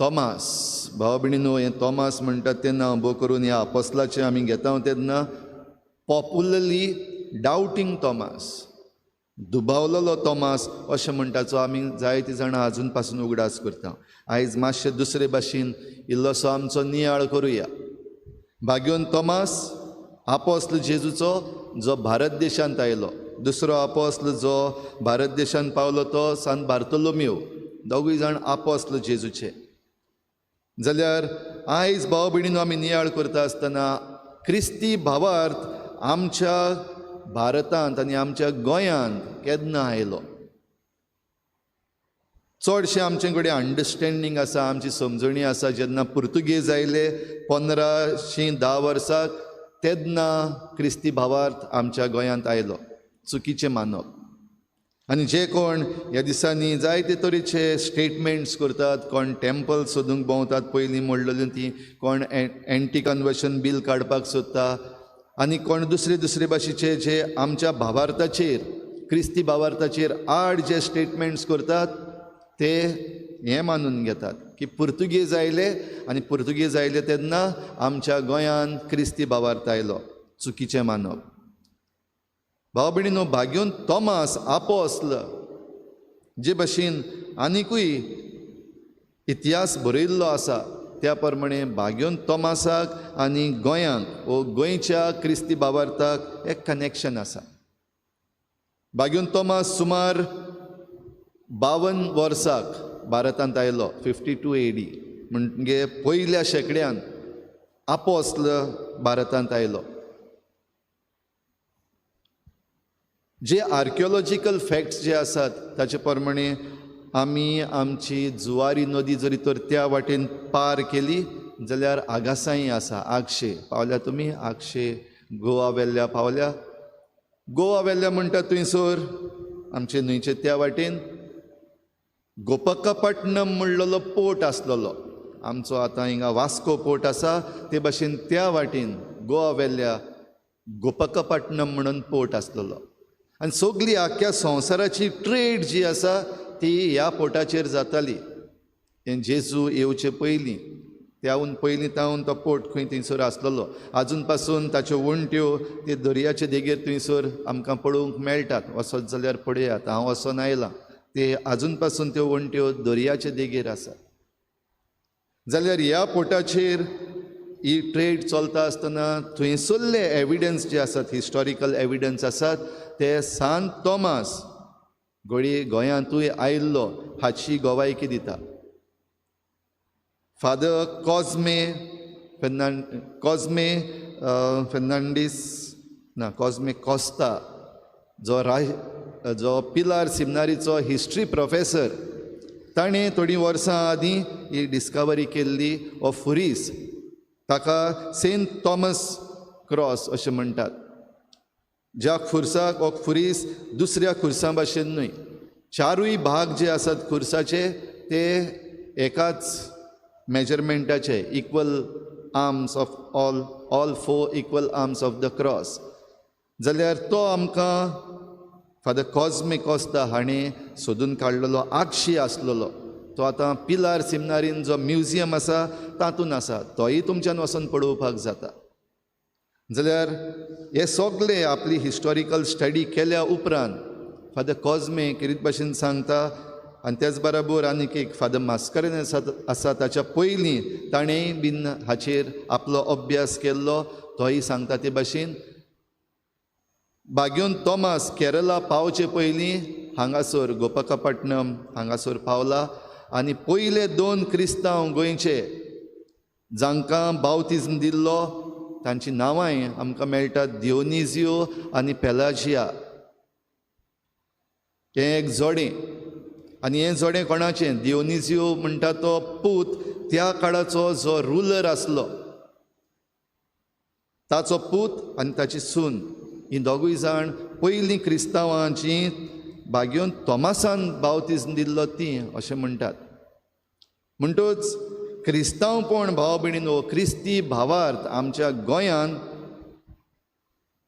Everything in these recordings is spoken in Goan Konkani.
तोमास. भाव भयणीनो, हें तोमास म्हणटात तेन्ना उबो करून ह्या आपोस्लाचें आमी घेता तेन्ना पॉपुलरली डावटींग तोमास, दुबावलेलो तोमास अशें म्हणटाचो आमी जायतीं जाणां आजून पासून उगडास करता. आयज मातशें दुसरे भाशेन इल्लोसो आमचो नियाळ करुया. भाग्योन तोमास आपोस्ल जेजूचो जो भारत देशांत आयलो. दुसरो आपोस्ल जो भारत देशांत पावलो तो सांत बार्तोलोमेव. दोगूय जाण आपोस्ल जेजूचे. जाल्यार आयज भाव भयणीनो आमी नियाळ करता आसतना क्रिस्ती भावार्थ आमच्या भारतांत आनी आमच्या गोंयांत केन्ना आयलो? चडशें आमचे कडेन अंडरस्टँडींग आसा, आमची समजणी आसा. जेन्ना पुर्तुगेज आयले 1510 वर्साक तेन्ना क्रिस्ती भावार्थ आमच्या गोंयांत आयलो. चुकीचें मानप. आनी जे कोण ह्या दिसांनी जायते तरेचे स्टेटमेंट्स करतात, कोण टेम्पल सोदूंक भोंवतात पयलीं मोडलेलीं ती, कोण एंटी कन्वर्शन बील काडपाक सोदता आनी कोण दुसरे दुसरे भाशेचे जे आमच्या भावार्थाचेर, क्रिस्ती भावार्थाचेर आड जे स्टेटमेंट्स करतात ते हें मानून घेतात की पुर्तुगेज आयले आनी पुर्तुगेज आयले तेन्ना आमच्या गोंयांत क्रिस्ती भावार्थ आयलो. चुकीचें मानप. भाव भयणीनो, भाग्योन तोमास आपोस्ल जे भाशेन आनिकूय इतिहास बरयल्लो आसा त्या प्रमाणे भाग्योन तोमासाक आनी गोंयांक वो गोंयच्या क्रिस्ती भावार्थाक एक कनेक्शन आसा. भाग्योन तोमास सुमार 52 वर्साक भारतांत आयलो, 52 AD, म्हणजे पयल्या शेंकड्यान आपोस्ल भारतांत आयलो. जे आर्किओलॉजिकल फॅक्ट्स जे आसात ताचे प्रमाणे आमी आमची जुवारी नदी जरी तर त्या वाटेन पार केली जाल्यार आगासाई आसा. आगशे पावल्या तुमी? आगशे गोवा वेल्ल्या पावल्या? गोवा वेल्ल्या म्हणटा थंयसर आमचे न्हंयचे त्या वाटेन गोपकपट्टणम म्हणलेलो पोर्ट आसलेलो. आमचो आतां हिंगा वास्को पोर्ट आसा ते भाशेन त्या वाटेन गोवा वेल्ल्या गोपकपट्टणम म्हणून पोर्ट आसलेलो. आनी सगली आख्ख्या संवसाराची ट्रेड जी आसा ती ह्या पोर्टाचेर जाताली. हें जेजू येवचे पयलीं, त्याहून पयलीं तावन तो पोर्ट खंय थंयसर आसलेलो. आजून पासून ताच्यो वण्ट्यो ते दर्याचे देगेर थंयसर आमकां पळोवंक मेळटात. वचत जाल्यार पळयात, हांव वचोन आयलां. ते आजून पासून त्यो वण्ट्यो दर्याचे देगेर आसात. जाल्यार ह्या पोर्टाचेर ही ट्रेड चलता आसतना थंयसरले एविडन्स जे आसात, हिस्टॉरिकल एविडन्स आसात, ते सांत तोमास घडये गोंयांतूय आयिल्लो हाची गवायकी दिता. फादर कॉजमे फेर्नांडीस ना, कॉजमे कोस्ता जो पिलार सिमनारीचो हिस्ट्री प्रोफेसर, ताणें थोडीं वर्सां आदीं ही डिस्कवरी केल्ली हो फुरीस, ताका सेंट थॉमस क्रॉस अशें म्हणटात. ज्या खुर्साक हो खुरीस दुसऱ्या खुर्सां भाशेन न्हय, चारूय भाग जे आसात खुर्साचे ते एकाच मेजरमेंटाचे, equal arms of all four equal arms of the cross. जाल्यार तो आमकां फादर कॉजमे कोस्ता हाणें सोदून काडलेलो आगशी आसलेलो. तो आतां पिलार सिमनारीन जो म्युजियम आसा तातूंत आसा, तोय तुमच्यान वचोन पळोवपाक जाता. जाल्यार हे सगळे आपली हिस्टॉरिकल स्टडी केल्या उपरांत फादर कॉजमे किरीत भाशेन सांगता, आनी तेच बराबर आनीक एक फादर मास्करेन्हस आसा ताच्या पयलीं ताणेंय बीन हाचेर आपलो अभ्यास केल्लो, तोय सांगता ते भाशेन भाग्योन तोमास केरला पावचे पयलीं हांगासर गोपकपट्टणम हांगासर पावला आनी पयले 2 क्रिस्तांव गोंयचे जांकां बावतिज्म दिल्लो तांची नांवांय आमकां मेळटात, दियोनिजियो आनी पेलाजिया. हें एक जोडें आनी हें जोडें कोणाचें? दियोनिजियो म्हणटा तो पूत त्या काळाचो जो रुलर आसलो ताचो पूत आनी ताची सून, हीं दोगूय जाण पयलीं क्रिस्तांवांची भाग्योन तोमासान बावतिज्म दिल्लो ती अशें म्हणटात. म्हणटूच क्रिस्तांवपण भाव भयणीनो, क्रिस्ती भावार्थ आमच्या गोंयांत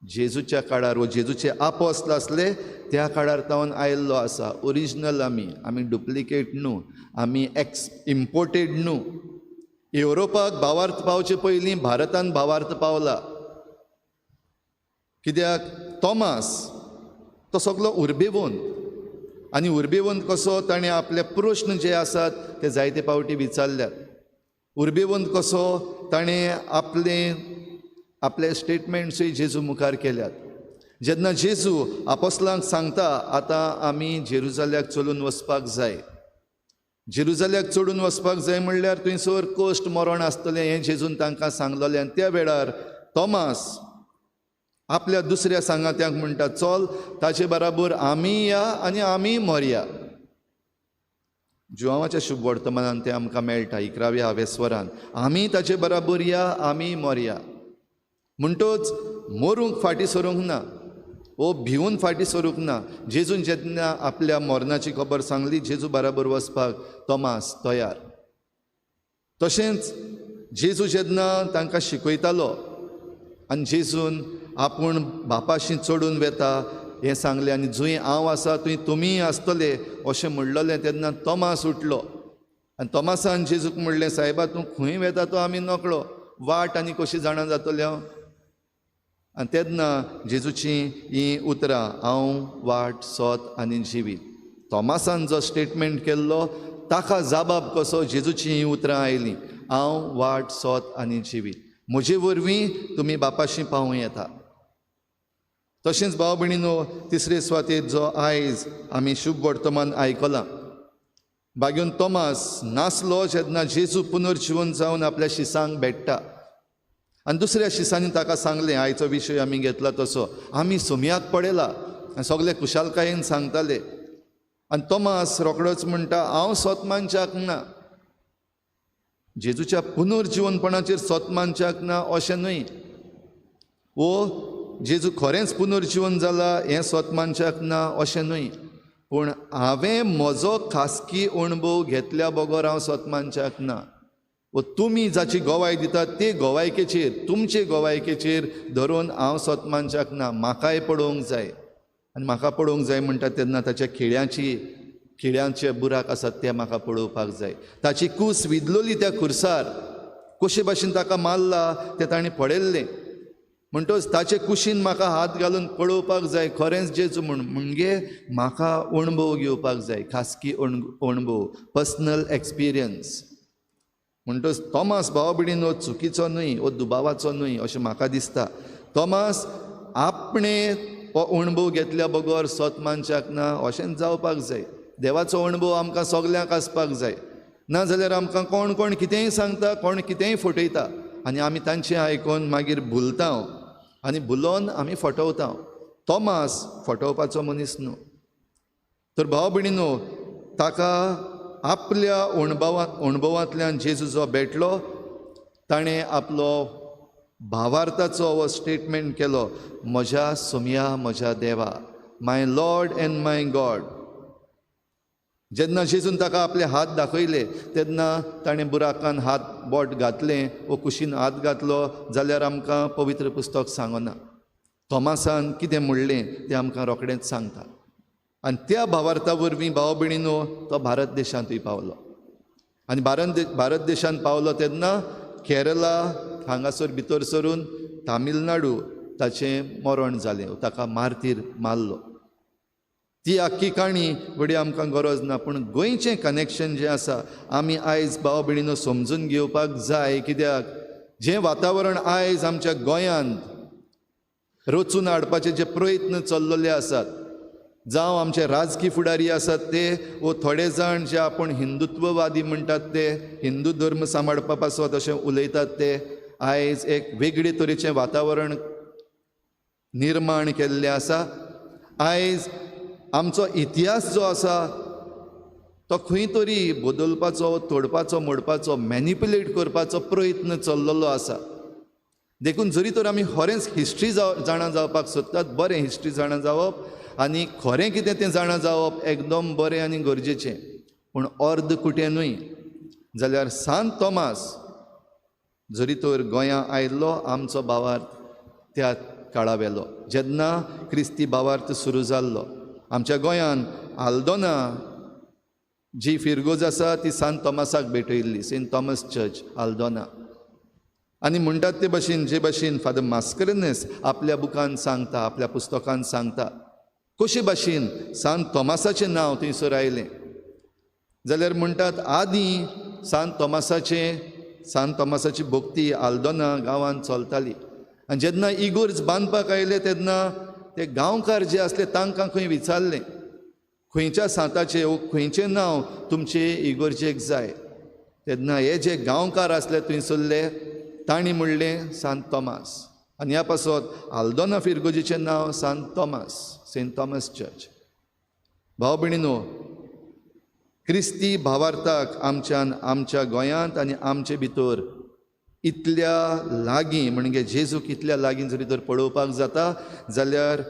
जेजूच्या काळार वो जेजूचे आपोस्ल आसले त्या काळार तावन आयिल्लो आसा. ओरिजिनल आमी, आमी डुप्लिकेट न्हू, आमी इम्पोर्टेड न्हू. येवरोपाक भावार्थ पावचे पयलीं भारतान भावार्थ पावला. कित्याक तोमास तो सगलो उर्बेवंत, आनी उर्बेवंत कसो ताणें आपले प्रश्न जे आसात ते जायते पावटी विचारल्यात. उर्बेवंत कसो ताणें आपले आपले स्टेटमेंट्सूय जेजू मुखार केल्यात. जेन्ना जेजू आपोस्लांक सांगता आतां आमी जेरुजाल्याक चलून वचपाक जाय, जेरुजाल्याक चडून वचपाक जाय म्हणल्यार थंयसर कश्ट मरण आसतलें हें जेजून तांकां सांगलेलें. आनी त्या वेळार तोमास आपल्या दुसऱ्या सांगात्यांक म्हणटा, चल ताचे बराबर आमी या आनी आमी मरया. जुवांवाच्या शुभ वर्तमानान तें आमकां मेळटा 11व्या हावेस्वरान, आमी ताचे बराबर या आमी मरया. म्हणटच मरूंक फाटीं सरूंक ना वो भिवून फाटीं सरूंक ना. जेजून जेन्ना आपल्या मरणाची खबर सांगली जेजू बराबर वचपाक तोमास तयार. तशेंच जेजू जेन्ना तांकां शिकयतालो आनी जेजून आपूण बापाशी चडून वेता हें सांगलें आनी जंय हांव आसा थंय तुमीय आसतले अशें म्हणलेलें, तेन्ना तोमास उठलो आनी तोमासान जेजूक म्हणलें, सायबा तूं खंय वेता तो आमी नकळो, वाट आनी कशी जाणा जातले हांव. आनी तेन्ना जेजूची हीं उतरां, हांव वाट सत आनी जिवीत. तोमासान जो स्टेटमेंट केल्लो ताका जाबाब कसो जेजूची हीं उतरां आयलीं, हांव वाट सत आनी जिवीत, म्हजे वरवीं तुमी बापाशी पावूं येता. तशेंच भाव भयणीनो, तिसरे सुवातेर जो आयज आमी शुभ वर्तमान आयकलां, बागेवन तोमास नासलो जेन्ना जेजू पुनर्जिवन जावन आपल्या शिसांक भेट्टा आनी दुसऱ्या शिसांनी ताका सांगलें, आयचो विशय आमी घेतला तसो, आमी सोमयाक पळयला आनी सगळे खुशालकायेन सांगताले. आनी तोमास रोखडोच म्हणटा, हांव सत मानच्याक ना. जेजूच्या पुनर्जिवनपणाचेर सत मानच्याक ना अशें न्हय, वो जेजू खरेंच पुनर्जिवन जाला हें सत मानच्याक ना अशें न्हय, पूण हांवें म्हजो खासगी अणभव घेतल्या बगर हांव सत मानच्याक ना. वो तुमी जाची गवाय दितात ते गवायकेचेर, तुमचे गवायकेचेर धरून हांव सत मानच्याक ना, म्हाकाय पळोवंक जाय. आनी म्हाका पळोवंक जाय म्हणटा तेन्ना ताच्या खिळ्यांचे बुराक आसात ते म्हाका पळोवपाक जाय. ताची कूस विदलोली त्या खुर्सार, कशे भाशेन ताका मारला तें ताणें पळयल्लें, म्हणटच ताचे कुशीन म्हाका हात घालून पळोवपाक जाय खरेंच जेजू म्हूण. म्हणजे म्हाका अणभव घेवपाक जाय, खासगी अणभव, पर्सनल एक्सपिरियन्स. म्हणटच तोमास भाव भयणीन हो चुकीचो न्हय, हो दुबावाचो न्हय अशें म्हाका दिसता. तोमास आपणें हो अणभव घेतल्या बगर सत मानच्याक ना अशेंच जावपाक जाय. देवाचो अणभव आमकां सगल्यांक आसपाक जाय, ना जाल्यार आमकां कोण कोण कितेंय सांगता, कोण कितेंय फटयता आनी आमी तांचें आयकून मागीर भुलता आनी भुलोन आमी फटवता. तोमास फटोवपाचो मनीस न्हू. तर भाव भयणीनो, ताका आपल्या अणभवांतल्यान जेजू जो भेटलो ताणें आपलो भावार्थाचो हो स्टेटमेंट केलो, म्हज्या सोमया म्हज्या देवा, my lord and my God. जेन्ना जेजून ताका आपले हात दाखयले तेन्ना ताणें बुराकान हात बोट घातलें वो कुशीन हात घातलो जाल्यार आमकां पवित्र पुस्तक सांगना. तोमासान कितें म्हणलें तें आमकां रोखडेंच सांगता. आनी त्या भावार्था वरवीं भाव भयणीनो तो भारत देशांतूय पावलो. आनी भारत देशांत पावलो तेन्ना केरला हांगासर भितर सरून तामिळनाडू ताचें मरण जालें, ताका मार्तीर मारलो. ती आख्खी काणी घडये आमकां गरज ना, पूण गोंयचें कनेक्शन जें आसा आमी आयज भाव भयणीनो समजून घेवपाक जाय. कित्याक जें वातावरण आयज आमच्या गोंयांत रचून हाडपाचे जे प्रयत्न चल्लेले आसात, जावं आमचे राजकी फुडारी आसात ते वो थोडे जाण जे आपूण हिंदुत्ववादी म्हणटात ते हिंदू धर्म सांबाळपा पासत अशें उलयतात ते आयज एक वेगळे तरेचें वातावरण निर्माण केल्लें आसा. आयज आमचो इतिहास जो आसा तो खंय तरी बदलपाचो, तोडपाचो, मोडपाचो, मॅनिपुलेट करपाचो प्रयत्न चल्लेलो आसा. देखून जरी तर आमी खरेंच हिस्ट्री जाणा जावपाक सोदतात, बरें हिस्ट्री जाणा जावप आनी खरें कितें तें जाणा जावप एकदम बरें आनी गरजेचें, पूण अर्द कुटें न्हय. जाल्यार सांत तोमास जरी तर गोंयां आयिल्लो आमचो भावार्थ त्या काळावेलो जेन्ना क्रिस्ती भावार्थ सुरू जाल्लो. आमच्या गोंयान आल्दोना जी फिरगोज आसा ती सांत तॉमासाक भेटयल्ली, सेंट थॉमस चर्च आल्दोना. आनी म्हणटात ते भशेन जे भशेन फादर मास्करेन्हस आपल्या बुकान सांगता, आपल्या पुस्तकान सांगता कशे भाशेन सांत तॉमासाचें नांव थंयसर आयलें जाल्यार म्हणटात आदीं सांत तॉमासाची भक्ती आल्दोना गांवांत चलताली. आनी जेन्ना इगोर्ज बांदपाक आयले तेन्ना ते गांवकार जे आसले तांकां खंय विचारलें खंयच्या सांताचें वो खंयचें नांव तुमचे इगोर्जेक जाय, तेन्ना हे जे गांवकार आसले थंयसरले तांणी म्हणलें सांत तॉमास. आनी ह्या पासत आल्दोना फिरगोजीचें नांव सांत तॉमास, सेंट थॉमस चर्च. भाव भयणीनो, क्रिस्ती भावार्थाक आमच्यान आमच्या गोंयांत आनी आमचे भितर इतल्या लागीं म्हणजे जेजूक इतल्या लागीं जरी तर पळोवपाक जाता जाल्यार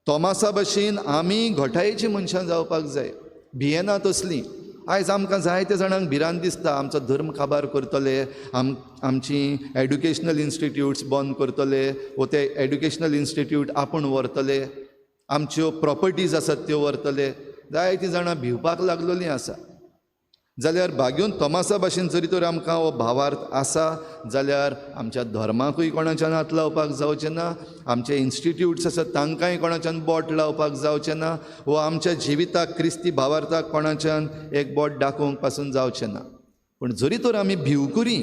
तॉमासा भशेन आमी घटायेची मनशां जावपाक जाय, भियेना तसलीं. आयज आमकां जायते जाणांक भिरांत दिसता, आमचो धर्म काबार करतले, आमची एड्युकेशनल इन्स्टिट्यूट्स बंद करतले वो ते एड्युकेशनल इन्स्टिट्यूट आपूण व्हरतले, आमच्यो प्रॉपर्टीज आसात त्यो व्हरतले. जायतीं जाणां भिवपाक लागलेलीं आसा. जाल्यार भाग्योन तॉमासा भाशेन जरी तर आमकां हो भावार्थ आसा जाल्यार आमच्या धर्माकूय कोणाच्यान हात लावपाक जावचें ना, आमचे इन्स्टिट्यूट्स आसात तांकांय कोणाच्यान बोट लावपाक जावचें ना, वो आमच्या जिविताक क्रिस्ती भावार्थाक कोणाच्यान एक बोट दाखोवंक पासून जावचें ना. पूण जरी तर आमी भिवकुरी,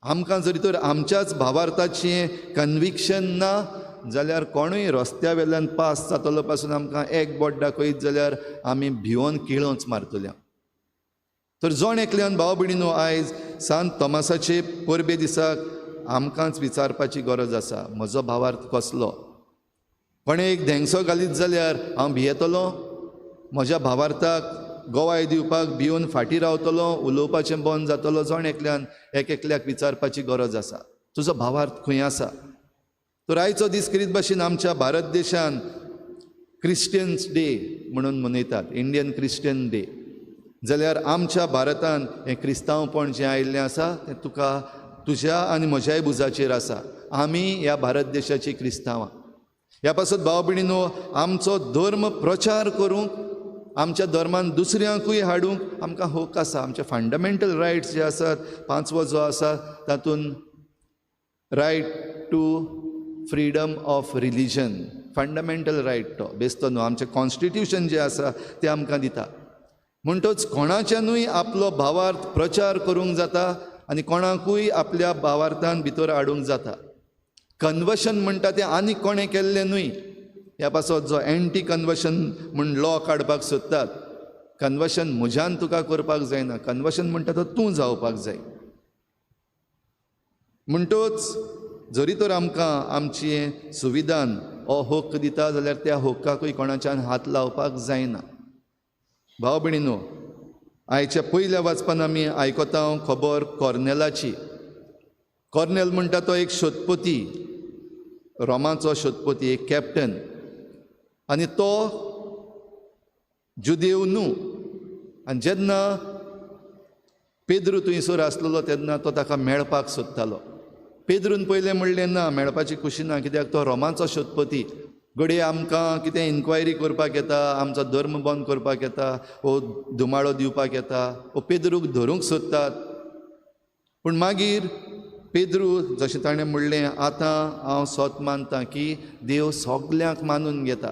आमकां जरी तर आमच्याच भावार्थाचें कन्विक्शन ना जाल्यार कोणूय रस्त्या वेल्यान पास जातलो पासून आमकां एक बोट दाखयत जाल्यार आमी भिवोन किळोंच मारतले. तर जण एकल्यान भाव भयणीनो आयज सांत तॉमासाचे परबे दिसाक आमकांच विचारपाची गरज आसा, म्हजो भावार्थ कसलो? कोणें एक धेंगसो घालीत जाल्यार हांव भियेतलो, म्हज्या भावार्थाक गवाय दिवपाक भिवन फाटीं रावतलो, उलोवपाचें बंद जातलो? जण एकल्यान एक एकल्याक विचारपाची गरज आसा, तुजो भावार्थ खंय आसा? तर आयचो दीस करीत भाशेन आमच्या भारत देशान क्रिस्टियन्स डे म्हणून मनयतात, इंडियन क्रिस्टियन डे. जाल्यार आमच्या भारतान हें क्रिस्तांवपण जें आयिल्लें आसा तें तुका तुज्या आनी म्हज्याय भुजाचेर आसा. आमी ह्या भारत देशाची क्रिस्तांवां. ह्या पासत भाव भयणीनो आमचो धर्म प्रचार करूंक, आमच्या धर्मान दुसऱ्यांकूय हाडूंक आमकां हक आसा. आमचे फंडामेंटल रायट्स जे आसात, पांचवो जो आसा तातूंत right to freedom of religion, fundamental right तो बेस्तो न्हू, आमचें कॉन्स्टिट्यूशन जें आसा तें आमकां दिता. म्हणटच कोणाच्यानूय आपलो भावार्थ प्रचार करूंक जाता आनी कोणाकूय आपल्या भावार्थान भितर हाडूंक जाता. कन्वर्शन म्हणटा तें आनी कोणें केल्लें न्हय. ह्या पासत जो एंटी कन्वर्शन म्हूण लॉ काडपाक सोदतात, कन्वर्शन म्हज्यान तुका करपाक जायना, कन्वर्शन म्हणटा तो तूं जावपाक जाय. म्हणटच जरी तर आमकां आमची सुविधान हो हक्क दिता जाल्यार त्या हक्काकूय कोणाच्यान हात लावपाक जायना. भाव भयणीनो, आयच्या पयल्या वाचपान आमी आयकता खबर कॉर्नेलाची. कॉर्नेल म्हणटा तो एक शोधपती, रोमाचो शोधपती, एक कॅप्टन, आनी तो जुदेव न्हू. आनी जेन्ना पेद्रू थंयसर आसलेलो तेन्ना तो ताका मेळपाक सोदतालो. पेद्रून पयलें म्हणलें ना, मेळपाची खुशी ना, कित्याक तो रोमाचो शोधपती, घडये आमकां कितें इन्क्वायरी करपाक येता, आमचो धर्म बंद करपाक येता, वो धुमाळो दिवपाक येता, वो पेद्रूक धरूंक सोदतात. पूण मागीर पेद्रू जशें ताणें म्हणलें, आतां हांव सत मानता की देव सगल्यांक मानून घेता.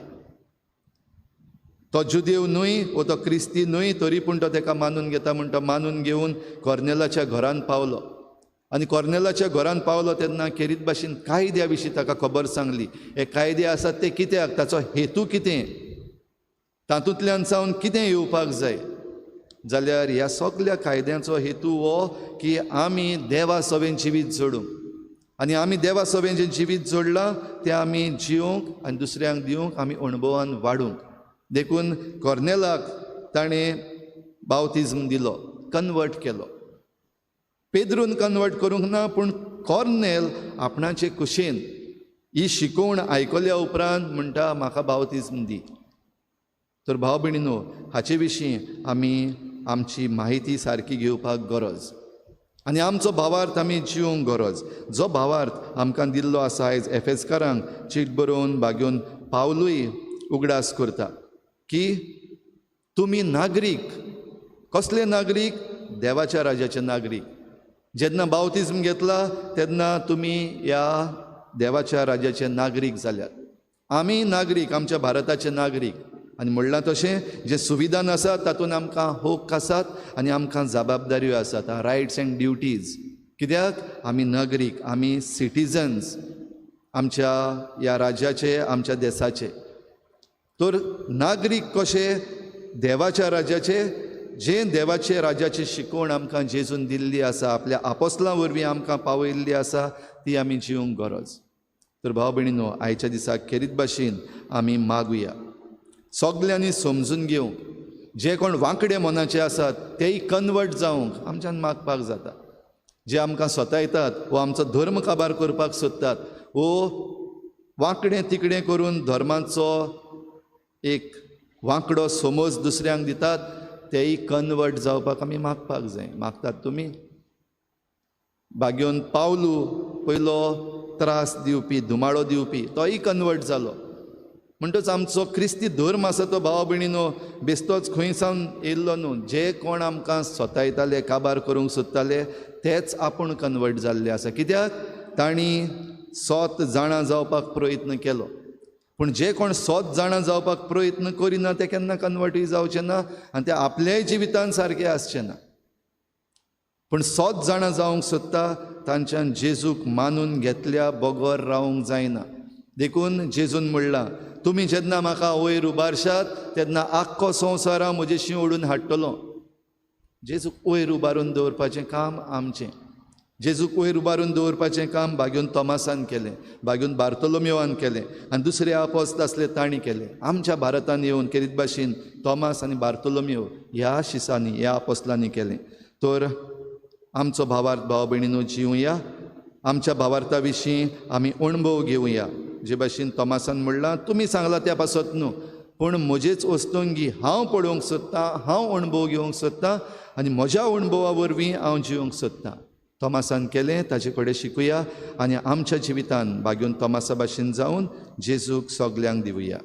तो जुदेव न्हय वो तो क्रिस्ती न्हय तरी पूण तो ताका मानून घेता म्हूण तो मानून घेवन कॉर्नेलाच्या घरान पावलो. आनी कॉर्नेलाच्या घरान पावलो तेन्ना खेरीत भाशेन कायद्या विशीं ताका खबर सांगली. हे कायदे आसात ते कित्याक, ताचो हेतू कितें, तातूंतल्यान सावन कितें येवपाक जाय. जाल्यार ह्या सगल्या कायद्यांचो हेतू हो की आमी देवा सवें जिवीत जोडूंक, आनी आमी देवा सवें जें जिवीत जोडलां तें आमी जिवंक आनी दुसऱ्यांक दिवंक, आमी अणभवान वाडूंक. देखून कॉर्नेलाक ताणें बावतिज्म दिलो, कन्वर्ट केलो. पेद्रून कन्वर्ट करूंक ना, पूण कॉर्नेल आपणाचे कुशेन ही शिकोवण आयकल्या उपरांत म्हणटा म्हाका बावतिज्म दी. तर भाव भयणीनो, हाचे विशीं आमी आमची माहिती सारकी घेवपाक गरज. आनी आमचो भावार्थ आमी जिवंक गरज, जो भावार्थ आमकां दिल्लो आसा. आयज एफेसकारांक चीट बरोवन बागेवन पावलूय उगडास करता की तुमी नागरीक. कसले नागरीक? देवाच्या राज्याचे नागरीक. जेन्ना बावतिज्म घेतला तेन्ना तुमी ह्या देवाच्या राज्याचे नागरीक जाल्यात. आमी नागरीक, आमच्या भारताचे नागरीक. आनी म्हणलां तशें जें सुविधान आसा तातूंत आमकां हक्क आसात आनी आमकां जबाबदाऱ्यो आसात, रायट्स एंड ड्युटीज. कित्याक आमी नागरीक, आमी सिटीजन्स आमच्या ह्या राज्याचे, आमच्या देसाचे. तर नागरीक कशे? देवाच्या राज्याचे. जें देवाचे राज्याची शिकवण आमकां जेजून दिल्ली आसा, आपल्या आपोस्लां वरवीं आमकां पावयल्ली आसा, ती आमी जिवंक गरज. तर भाव भयणीनो, आयच्या दिसाक खेरीत भाशेन आमी मागुया, सगल्यांनी समजून घेवंक. जे कोण वांकडे मनाचे आसात तेय कन्वर्ट जावंक आमच्यान मागपाक जाता. जे आमकां सतायतात वो आमचो धर्म काबार करपाक सोदतात वो वांकडें तिकडें करून धर्माचो एक वांकडो समज दुसऱ्यांक दितात, तेय कन्वर्ट जावपाक आमी मागपाक जाय. मागतात तुमी? बागेवन पावलू पयलो त्रास दिवपी, धुमाळो दिवपी, तोय कन्वर्ट जालो. म्हणटच आमचो क्रिस्ती धर्म आसा तो भाव भयणीनो बेस्तोच खंय सावन येयल्लो न्हू. जे कोण आमकां सतायताले, काबार करूंक सोदताले, तेच आपूण कन्वर्ट जाल्ले आसा. कित्याक? तांणी सोत जाणा जावपाक प्रयत्न केलो. पूण जे कोण सोत जाणा जावपाक प्रयत्न करिना ते केन्ना कन्वर्टूय जावचे ना आनी ते आपल्याय जिवितान सारके आसचे ना. पूण सोत जाणा जावंक सोदता तांच्यान जेजूक मानून घेतल्या बगर रावंक जायना. देखून जेजून म्हणलां, तुमी जेन्ना म्हाका वयर उबारशात तेन्ना आख्खो संवसार हांव म्हजेशी ओडून हाडटलो. जेजूक वयर उबारून दवरपाचें काम आमचें. जेजूक वयर उबारून दवरपाचें काम बागेवन तोमासान केलें, बागेवन बार्तोलोमेवान केलें आनी दुसरे आपोस्त आसले तांणी केलें. आमच्या भारतान येवन खेरीत भाशेन तोमास आनी बार्तोलोमेव ह्या शिसांनी, ह्या आपोस्लांनी केलें. तर आमचो भावार्थ भाव भयणीनो जिवया, आमच्या भावार्था विशीं आमी अणभव घेवया. जे भाशेन तोमासान म्हणलां, तुमी सांगलां त्या पासत न्हू, पूण म्हजेच वस्तुंगी हांव पळोवंक सोदतां, हांव अणभव घेवंक सोदतां आनी म्हज्या अणभवा वरवीं हांव जिवंक सोदतां. तोमासान केलें, ताजे कडेन शिकुया आनी आमच्या जिवितान बागेवन तोमासा भाशेन जावन जेजूक सगल्यांक दिवया.